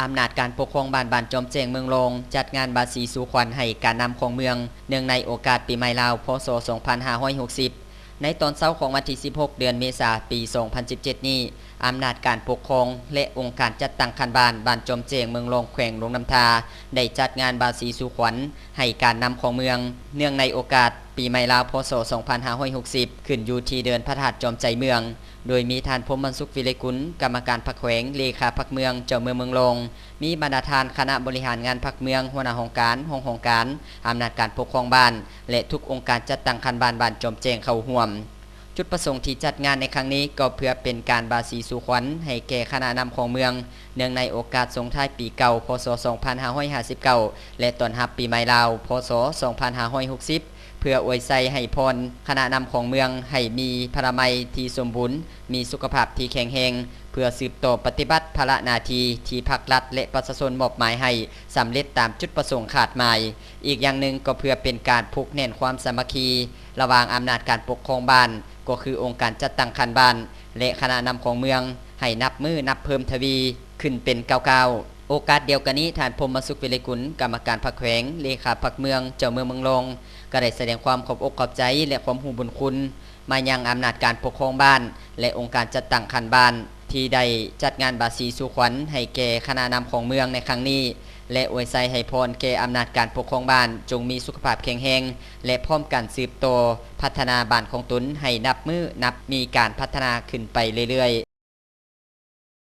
ອຳນາດການປົກຄອງບ້ານ ບ້ານຈອມແຈ້ງ ເມືອງລອງ ຈັດງານບາສີສູ່ຂວັນໃຫ້ການນຳຂອງເມືອງ ເນື່ອງໃນໂອກາດປີໃໝ່ລາວ ພ.ສ. ສອງພັນຫ້າຮ້ອຍຫົກສິບ. ໃນຕອນເຊົ້າຂອງວັນທີສິບຫົກ ເດືອນເມສາ ປີສອງພັນສິບເຈັດນີ້, ອຳນາດການປົກຄອງ ແລະ ອົງການຈັດຕັ້ງຂັ້ນບ້ານ ບ້ານຈອມແຈ້ງ ເມືອງລອງ ແຂວງຫຼວງນ້ຳທາ ໄດ້ຈັດງານບາສີສູ່ຂວັນໃຫ້ການນຳຂອງເມືອງ ເນື່ອງໃນໂອກາດປີໃໝ່ລາວ ພ.ສ. ສອງພັນຫ້າຮ້ອຍຫົກສິບ ຂຶ້ນຢູ່ທີ່ເດີ່ນພະທາດຈອມໄຊເມືອງ. ໂດຍມີທ່ານ ພົມມະສຸກ ວິໄລກຸນ ກຳມະການພັກແຂວງ, ເລຂາພັກເມືອງ, ເຈົ້າເມືອງເມືອງລອງ, ມີບັນດາທ່ານຄະນະບໍລິຫານງານພັກເມືອງ, ຫົວໜ້າຫ້ອງການ, ຮອງຫ້ອງການ, ອຳນາດການປົກຄອງບ້ານ ແລະ ທຸກອົງການຈັດຕັ້ງຂັ້ນບ້ານ ບ້ານຈອມແຈ້ງເຂົ້າຮ່ວມ. ຈຸດປະສົງທີ່ຈັດງານໃນຄັ້ງນີ້ ກໍເພື່ອເປັນການບາສີສູ່ຂວັນໃຫ້ແກ່ຄະນະນຳຂອງເມືອງ ເນື່ອງໃນໂອກາດສົ່ງທ້າຍປີເກົ່າ ພ.ສ. ສອງພັນຫ້າຮ້ອຍຫ້າສິບເກົ້າ ແລະ ຕ້ອນຮັບປີໃໝ່ລາວ ພ.ສ. ສອງພັນຫ້າຮ້ອຍຫົກສິບ ເພື່ອອວຍໄຊໃຫ້ພອນຄະນະນຳຂອງເມືອງໃຫ້ມີພະລາໄມທີ່ສົມບູນ, ມີສຸຂະພາບທີ່ແຂງແຮງ, ເພື່ອສືບຕໍ່ປະຕິບັດພາລະໜ້າທີ່ທີ່ພັກລັດ ແລະ ປະຊາຊົນມອບໝາຍໃຫ້ສຳເລັດຕາມຈຸດປະສົງຄາດໝາຍ. ອີກຢ່າງໜຶ່ງກໍເພື່ອເປັນການຜູກແໜ້ນຄວາມສາມັກຄີລະຫວ່າງອຳນາດການປົກຄອງບ້ານ ກໍຄືອົງການຈັດຕັ້ງຂັ້ນບ້ານ ແລະ ຄະນະນຳຂອງເມືອງ ໃຫ້ນັບມື້ນັບເພີ່ມທະວີຂຶ້ນເປັນກ້າວໆ. ໂອກາດດຽວກັນນີ້, ທ່ານ ພົມມະສຸກ ວິໄລກຸນ ກຳມະການພັກແຂວງ, ເລຂາພັກເມືອງ, ເຈົ້າເມືອງເມືອງລອງ ກໍໄດ້ສະແດງຄວາມຂອບອົກຂອບໃຈ ແລະ ຄວາມຮູ້ບຸນຄຸນມາຍັງອຳນາດການປົກຄອງບ້ານ ແລະ ອົງການຈັດຕັ້ງຂັ້ນບ້ານ ທີ່ໄດ້ຈັດງານບາສີສູ່ຂວັນໃຫ້ແກ່ຄະນະນຳຂອງເມືອງໃນຄັ້ງນີ້ ແລະ ອວຍໄຊໃຫ້ພອນແກ່ອຳນາດການປົກຄອງບ້ານ ຈົ່ງມີສຸຂະພາບແຂງແຮງ ແລະ ພ້ອມກັນສືບຕໍ່ພັດທະນາບ້ານຂອງຕົນໃຫ້ນັບມື້ນັບມີການພັດທະນາຂຶ້ນໄປເລື້ອຍໆ.